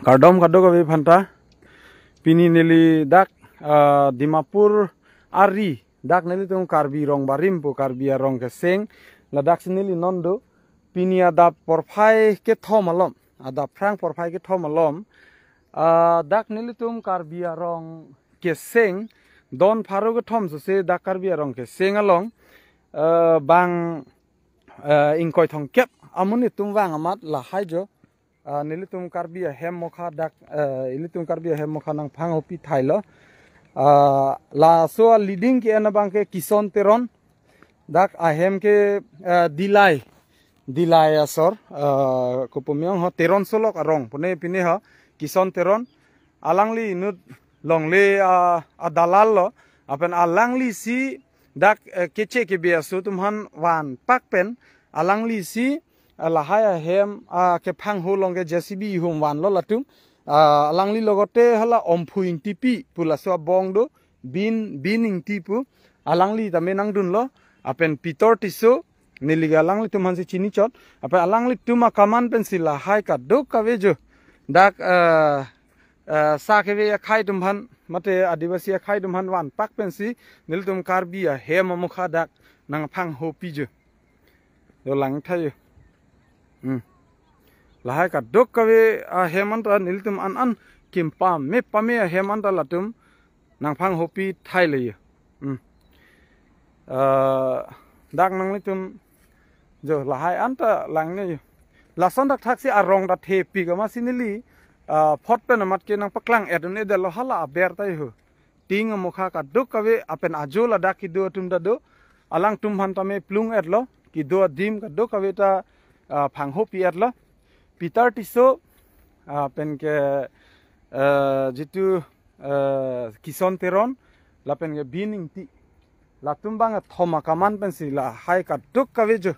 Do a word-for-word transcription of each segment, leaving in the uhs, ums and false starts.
Kardom kadokave aphanta. Pini neli dak, ah, Dimapur ari, dak nelitum Karbi Rong Barim pu Karbi arong keseng, ladak si neli non do. Pini adap porphai kethom alom, adap phrang porphai kethom alom, ah, dak nelitum Karbi arong keseng don pharo kethom sose dak Karbi arong keseng along, ah, bang, ah, ingkoi thomkep amonit atum vang amat lahai jo. Ah, nelitum Karbi ahem mokha dak, ah, ilitum Karbi ahem mokha nangphanghopi thailo. Ah, laso a-leading ke-en abang ke Kison Teron. Dak ahem ke, ah, Dillai. Dillai asor. Ah, kopumyong ho Teron Solok arong. Pune pine ho Kison Teron. Alangli inut longle, ah, adalal lo. Lapen alangli si dak, eh, keche kebe aso atum aphan vanpak pen alangli si, ah, lahai ahem, ah, kephangho along ke J C B ihum vanlo latum. Ah, alangli logote hala Omphu Ingtipi pu laso abong do, Bin, Bin Ingti pu. Alangli tame nangdunlo, lapen Peter Tisso, neli ke alanglitum aphan si chinichot, lapen alanglitum akaman pensi lahai kadokave jo. Dak, ah, ah, sa keve akhai atum aphan, mate Adivasi akhai atum aphan vanpak pensi, nelitum Karbi ahem amokha dak nangphanghopi jo. Dolang thayo. Hmm. Lahai kadokave ahem anta nelitum an an kim pame pame ahem anta latum nangphanghopi thailo jo. Hmm. Ah, dak nanglitum jo lahai anta langne jo. Lason dak thaksi arong ta thepik amatsi neli, ah, phot pen amat ke nangpaklang-et un-edetlo hala aber ta jo. Ting amokha kadokave lapen ajo ladak kedo atum ta do. Alangtum aphan tame plung-etlo. Kedo adim kadokave ta, ah, phanghopi-etlo. Peter Tisso, ah, pen ke, ah, jitu, ah, Kison Teron, lapen ke Bin Ingti. Latum bang kethom akaman pensi lahai kadokave jo.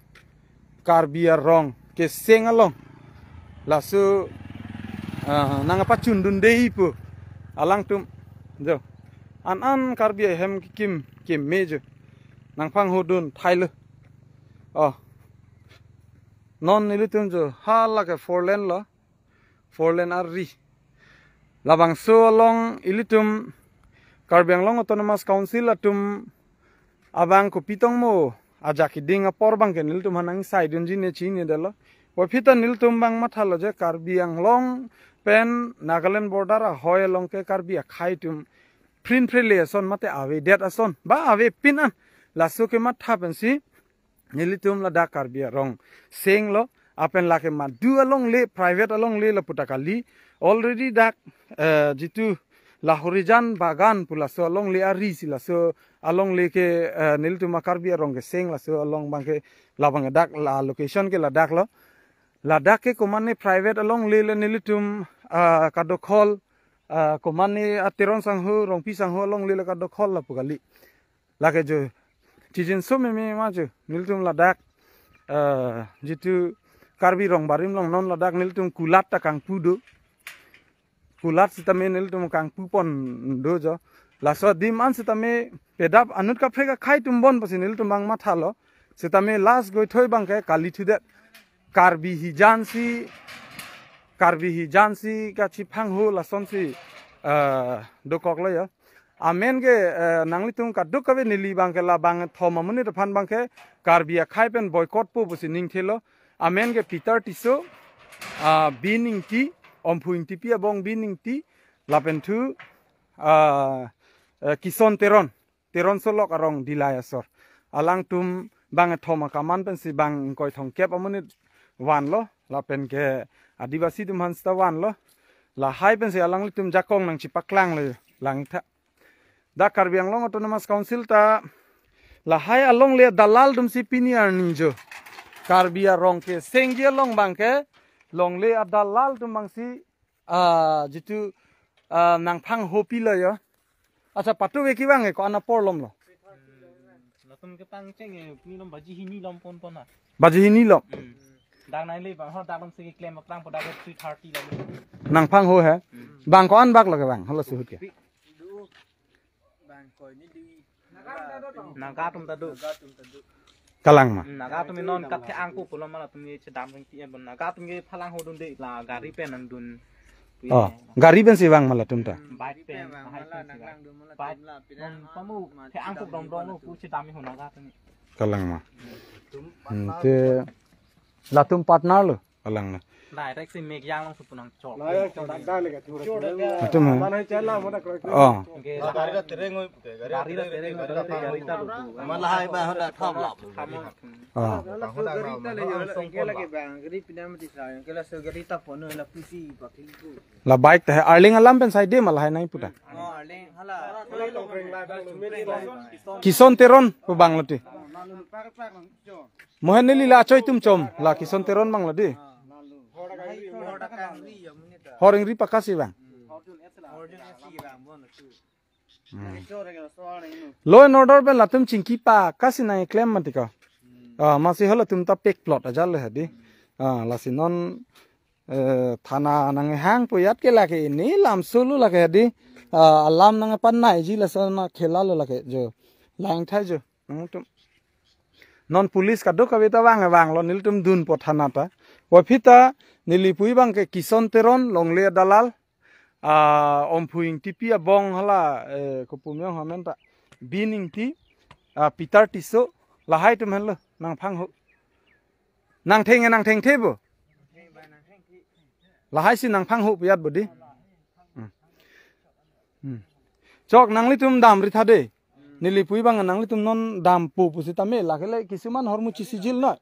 Karbi arong keseng along. Laso, ah, nangpachundunde pu. Alangtum jo. An an Karbi ahem kekim keme jo. Nangphanghodun thailo. Oh. Non nelitum jo hala ke four lane lo. Four lane ari. Labangso along ilitum Karbi Anglong Autonomous Council atum abang kopi tong mo ajak keding apor abang ke nelitum aphan nangsaidunji ne chinine detlo. Puvoiphit ta nelitum bang mathalo je Karbi Anglong pen Nagaland border ahoi along ke Karbi akhai atum prin prile ason mate avedet ason ba avepin an. Laso kematha pensi nelitum ladak Karbi arong senglo, lapen lake madu alongle, private alongle lapu ta kali. Already dak, eh, jitu Lahorijan Bagan pu laso alongle ari si laso alongle ke, eh, nelitum a-Karbi arong keseng laso along abang ke labang dak la location ke ladak lo. Ladak ke komatne private alongle le nelitum, ah, kadokhol, ah, komatne a-Teron sangho, Rongpi sangho alongle le kadokhol lapu kali. Lake jo chijinso meme ma jo nelitum ladak, eh, jitu Karbi Rong Barim along non ladak nelitum kulat ta kangpu do. Kulat sitame nelitum kangpupon do jo. Laso adim an sitame pedap anut kaprek akhai atum bon pasi nelitum bang mathalo. Sitame last goithoi abang ke kali thudet. Karbi hijan si, Karbi hijan si kachiphangho lasonsi, eh, dokoklo jo. Amen ke, eh, nanglitum kadokave neli abang ke labang thom amonit aphan abang ke Karbi akhai pen boycott po pusi ningthelo. Amen ke Peter Tisso, ah, Bin Ingti, Omphu Ingtipi abong Bin Ingti, lapen thu, ah, eh, Kison Teron, Teron Solok arong Dillai asor. Alangtum bang kethom akaman pensi bang ingkoi thomkep amonit vanlo, lapen ke Adivasi atum aphan seta vanlo. Lahai pensi alanglitum jakong nangchipaklanglo langtha. Dak Karbi Anglong Autonomous Council ta lahai alongle adalal atumsi pini arni jo Karbi arong kesengji along abang ke longle adalal atum abangsi, ah, jitu, ah, nangphanghopilo jo. Acha patu veki abang ke ko-an apor lomlo. Latum kepangcheng e, pini lom baji hini lom ponpon ha. Baji hini lom. Hmm. Dak nai le abang ho dak lom si keklem aphrang po dak three thirty lom. Nangphangho he. Hmm. Bang ko-an bak lo ke bang, holo suhut ke. Bang koi ni di. Naga atum ta do. Naga atum ta do. Kalang ma. Hmm, Naga atum non kathe angku pulo ma latum ye chedam ring ti e bon. Naga atum ye phalanghodunde la gari pen nangdun. Oh, gari pensi vang ma latum ta. Bike pen, bike pen si vang. Bike. Non pamu, the angkuk dong dong lo, pusi dami hona ga tani. Kalang ma. Hmm, te latum partner lo, kalang na. Direct si mek yang langsung punang chok. Latum ha. Oh. Gari ra tereng oi, gari ra tereng oi, gari ta lo. Malah hai ba hona tham lap. Ah. La bike ta hai arling alam pen side ma lahai nai puta. Kison Teron pu bang lati. Mohen neli la achoi tum chom la Kison Teron bang lati. Hor ingri pakasi bang. Hmm. Law and order pen latum chingki pakasi nangklem mati ko. Ah, masi halatum ta pek plot aja le hadi. Ah, lasi non, eh, thana nanghang pu ajat ke lake ini lam sulu lake hadi. Ah, alam nangpan naiji lason na khela lo lake jo. Lang thai jo. Nangtum. Non police kadokave ta vang vang lo nelitum dunpo thana ta. Aphi ta neli pu-i bang ke Kison Teron longle dalal. Ah, Omphu Ingtipi abong hala, eh, kopumyong hamen ta. Bin Ingti, ah, Peter Tisso, lahai atum henlo, nangphang ho. Nangtheng nangthengthe bo. Lahai si nangphang ho pu ajat bo di. Hmm. Hmm. Chok nanglitum damri tha de. Neli pu-i bang nanglitum non dampo pusitame lake le kisuman hormu chisijil noi.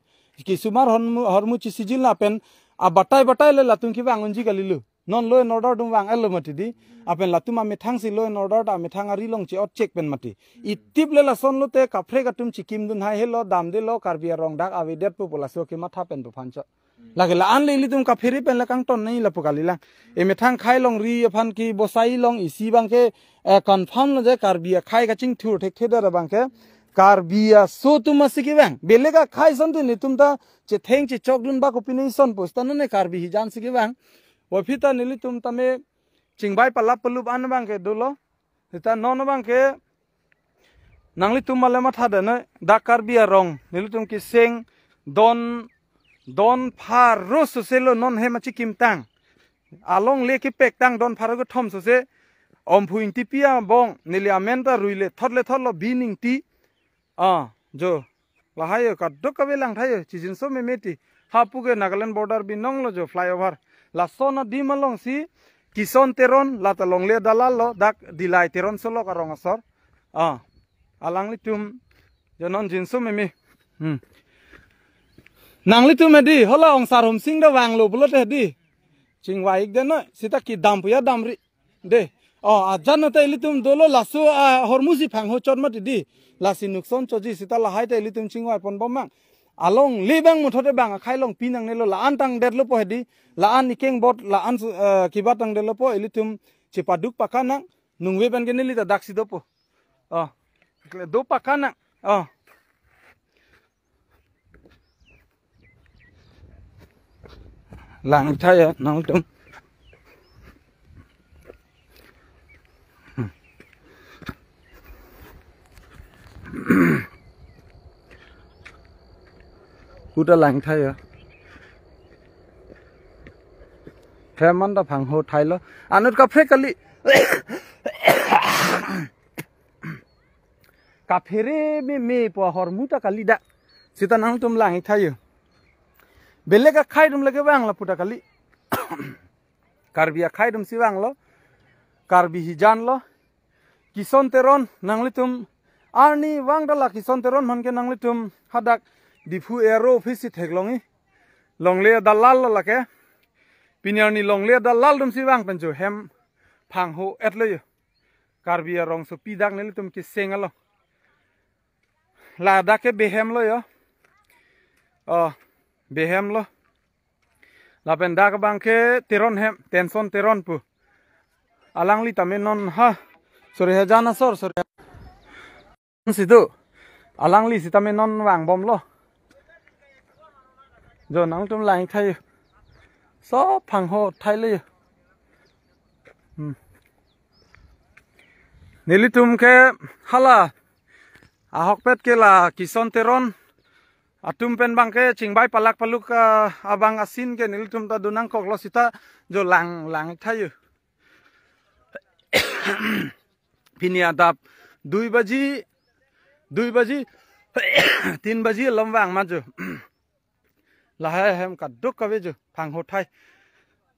Kisuman hormu, hormu chisijil na pen abatai batai le latum kevang unji kali lo. Non law and order atum vang-et lo mati di. Apen latum amethang si law and order ta amethang ari along che-ot chek pen mati. Itip le lason lote kaprek atum chikim dun hai helo damde lo Karbi arong dak avedet pu pu laso kematha pen pu phan chot. Lake la-an le ilitum kaphere pen le kangton nai lapu kali lang. Emethang akhai longri aphan kebosai along isi bang ke, eh, confirm lo je Karbi akhai kachingthur thekthe det abang ke. Karbi aso atum masi kevang. Belek akhai ason tin itum ta chetheng chechok dun ba kopine ison pusitame Karbi hijan si kevang. Aphi ta nelitum tame chingvai palap palup an abang ke dolo. Seta non abang ke nanglitum male matha de noi, dak Karbi arong nelitum keseng don, don pharo sose lo non hem achikim tang. Alongle kepek tang don pharo kethom sose. Omphu Ingtipi abong neli amen ta rui le thot le thot lo Bin Ingti. Ah, jo. Lahai yo kadokave lang thai yo chijinso meme ti. Hapu ke Nagaland border binong lo jo flyover. Lason adim along si Kison Teron lata longle dalal lo dak Dilai Teron Solok arong asor. Ah, alanglitum jo non jinso meme. Hmm. Nanglitum hedi hala ong Sar Hum Sing da vang lo pulote hedi. Chingvai ik de noi seta kedam pu ya damri. De. Oh, ajan ta ilitum dolo laso, ah, hormu si phang ho chot mati di. Lasi nukson choji seta lahai ta ilitum chingvai pon bom mang. Alongle bang muthote bang akhai along pinang nelo la-an tangdet lo po hedi. La-an ikeng bot la-an, eh, kibat tangdet lo po ilitum chepaduk pakanang. Nungve pen ke neli ta dak si dopo. Oh. Do pakanang. Oh. Lang tha ya nangtum. Kuta lang tha ya. Hem an ta phang ho thai lo. Anut kaprek kali. Kaphere meme po ahormu ta kali dak. Seta nangtum lang ik tha yo. Belek akhai atum lake vang lapu ta kali. Karbi akhai atum si vang lo. Karbi hijan lo. Kison Teron nanglitum arni vang ta la Kison Teron aphan ke nanglitum hadak Diphu A R O office si theklong i. Longle dalal lo lake. Pini arni longle dalal atum si vang pen jo hem phang ho-et lo yo. Karbi arongsopi dak nelitum keseng alo. Ladak ke Behem lo yo. Oh, Behem lo. Lapen dak abang ke Teron hem, Tenson Teron pu. Alangli tame non ha. Sorry ha jana sor, sorry. Si do. Alangli sitame non vang bom lo. Jo nangtum lang ik tha yo. So phang ho thai le yo. Hmm. Nelitum ke hala ahokpet ke la Kison Teron atum pen abangke chingbai palak paluk, ah, abang asin ke nelitum ta donangkoklo seta jo lang lang thayo. Pini adap dui baji, dui baji, tin baji alom vang ma jo. Lahai ahem kadokave jo phangho thai.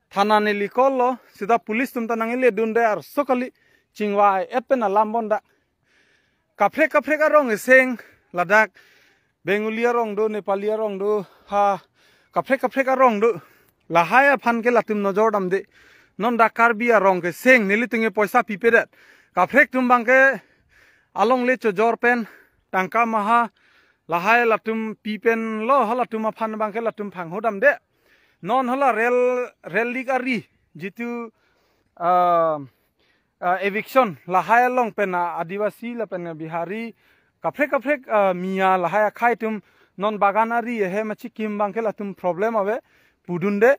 Thana neli call lo, seta police atum ta nangkele dunde arso kali chingvai-et pen alam bonda. Kaprek kaprek arong keseng ladak Bengali arong do, Nepali arong do, ha kaprek kaprek arong do. Lahai aphan ke latum nojor damde. Non dak Karbi arong keseng nelitum ke poisa pipedet. Kaprek atum abangke alongle chojor pen tangka maha lahai latum pi pen lo, halatum aphan abangke latum phangho damde. Non hala rel, rel lik ari jitu, ah, ah, eviction lahai along pen, ah, Adivasi lapen, ah, Bihari kaprek kaprek, ah, Miya lahai akhai atum non bagan ari ahem achikim abangke latum problem ave pudunde.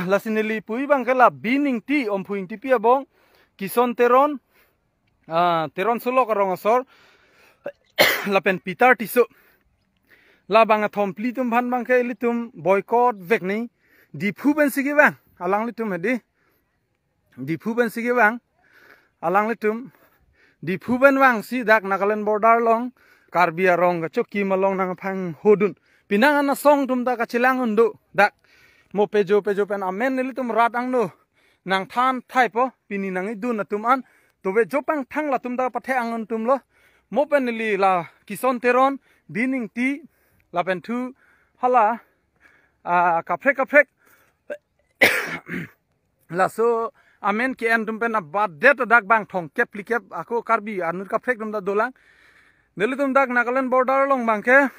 Lasi neli pu abangke la Bini Ingti, Omphu Ingtipi abong, Kison Teron, ah, Teron Solok arong asor, lapen Peter Tisso. La bang athom phli atum aphan abangke ilitum boycott vek ni. Diphu pensi kevang alanglitum hedi. Diphu pensi kevang alanglitum. Diphu pen vangsi dak Nagaland border along Karbi arong kachokim along nangphanghodun. Penang an asong atum ta kachelang un do dak. Mo pejo pejo pen amen nelitum rat angno nangthan thaipo, pini nangidun atum an. Tove jo pangthang latum ta pathe angun atum lo. Mo pen neli la Kison Teron, Bini Ingti, lapen thu hala, ah, kaprek kaprek. Laso amen ke-en atum pen abatdet dak bang thomkep phlikep ako Karbi anut kaprek atum ta dolang. Nelitum dak Nagaland border along abangke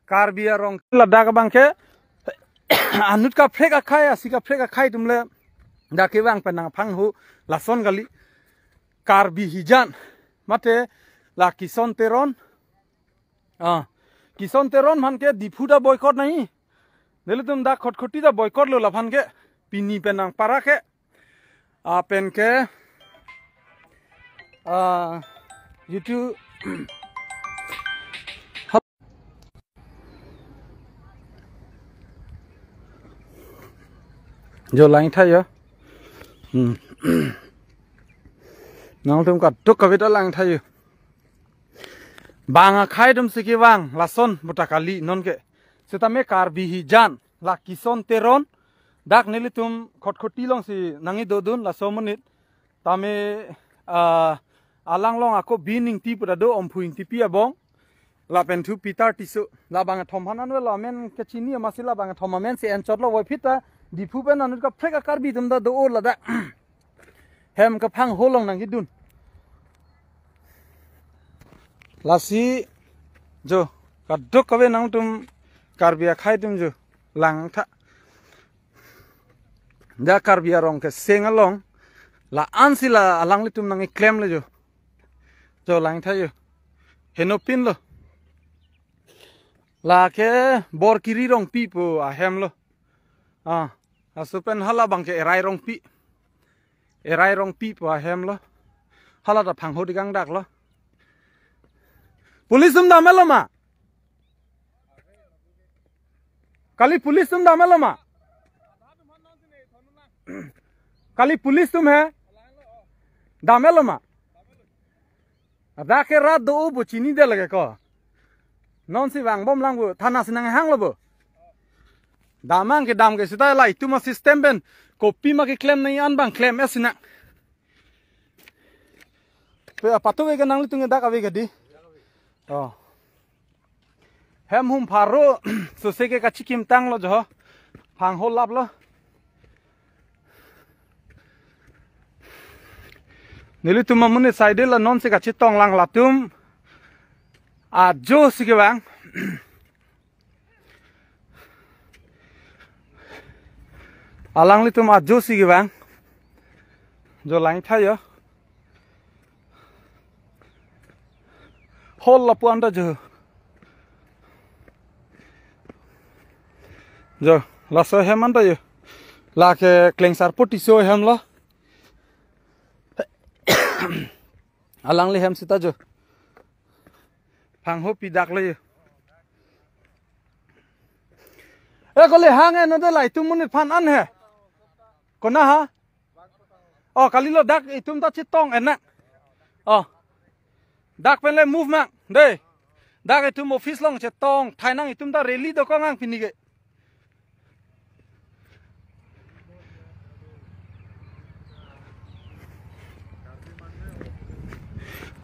Karbi arong ladak abangke anut kaprek akhai, asi kaprek akhai atum le dak kevang pen nangphangho lason kali. Karbi hijan mate la Kison Teron. Ah, Kison Teron aphan ke Diphu ta boycott nangji. Nelitum dak Khatkhati ta boycott lo laphan ke. Pini pen nangpara ke. Ah, pen ke, ah, jitu jo lang thayo. Hmm. Nangtum kadokave ta lang thayo. Bang akhai atum si kevang lason puta kali non ke. Setame Karbi hijan la Kison Teron dak nelitum Khatkhati alongsi nangidodun laso amonit. Tame, ah, alang along ako Bini Ingti puta do, Omphu Ingtipi abong. Lapen thu Peter Tisso. La bang athom aphan anvelo amen kachini amatsi la bang athom amen si enchotlo voiphit ta Diphu pen anut kaprek a-Karbi atum ta do-o ladak. Hem kaphangho along nangkidun. Lasi jo kadokave nangtum Karbi akhai atum jo lang tha. Dak Karbi arong keseng along la-ansi la alanglitum nangkeklem le jo. Jo lang thayo. Henopin lo. Lake Borkiri Rongpi pu ahem lo. Ah, laso pen hala abangke Erai Rongpi. Erai Rongpi pu ahem lo. Hala ta phangho dikang dak lo. Police atum damlo ma? Kali police atum damlo ma? Kali police atum he? Damlo ma? Dak ke rat do-o pu chinidet lake ko. Nonsi vangbom lang pu thana si nanghanglo pu. Damnang kedam ke seta la itum a-system pen kopima keklem nangji an abang klem-et sinang. Pe apatu ke nanglitum ke dak ave ke di. Oh. Hem hum pharo sose ke kachikimtanglo jo. Phangho laplo. Nelitum amonit side la nonsi kachetong lang latum. Ajo si kevang. Alanglitum ajo si kevang. Jo lang thayo. Hall lapu anta jo. Jo, laso hem anta jo. Lake Klengsarpo Tisso ahem lo. Alangli hem seta jo. Phangho pidak le jo. Eh, kole hang eh, no de la itum monit aphan an he. Kona ha? Oh, kalilo, dak itum ta chetong enak. Oh. Dak pen le move nang. De. Dak itum office along chetong. Thai nang itum ta rally dokok nang pini ke.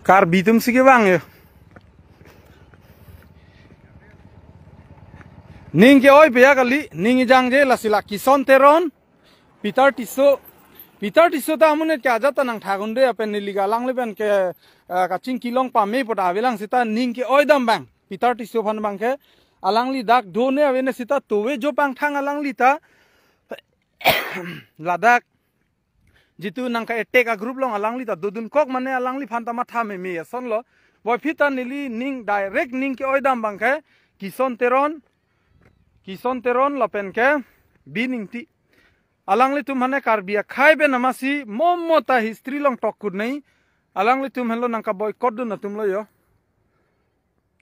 Karbi atum si kevang yo. Ning ke-oi pe ya kali, ning ejangje, lasi la Kison Teron, Peter Tisso. Peter Tisso ta amonit ke ajat ta nangthak un-e, lapen neli ke alangli pen ke, eh, kachingki long pame pu ta avelang seta ning ke-oi dam abang. Peter Tisso aphan abang ke alangli dak do-un-e ave ne seta tove jo pangthang alangli ta ladak jitu nangka-attack a-group along alangli ta dodunkok mane alangliphan ta matha meme ason lo. Puvoiphit ta neli ning direct ning ke-oi dam abang ke Kison Teron, Kison Teron lapen ke Bini Ingti. Alanglitum hane Karbi akhei pen amatsi momo ta history along tokut nei. Alanglitum henlo nangka-boycott dun atum lo yo.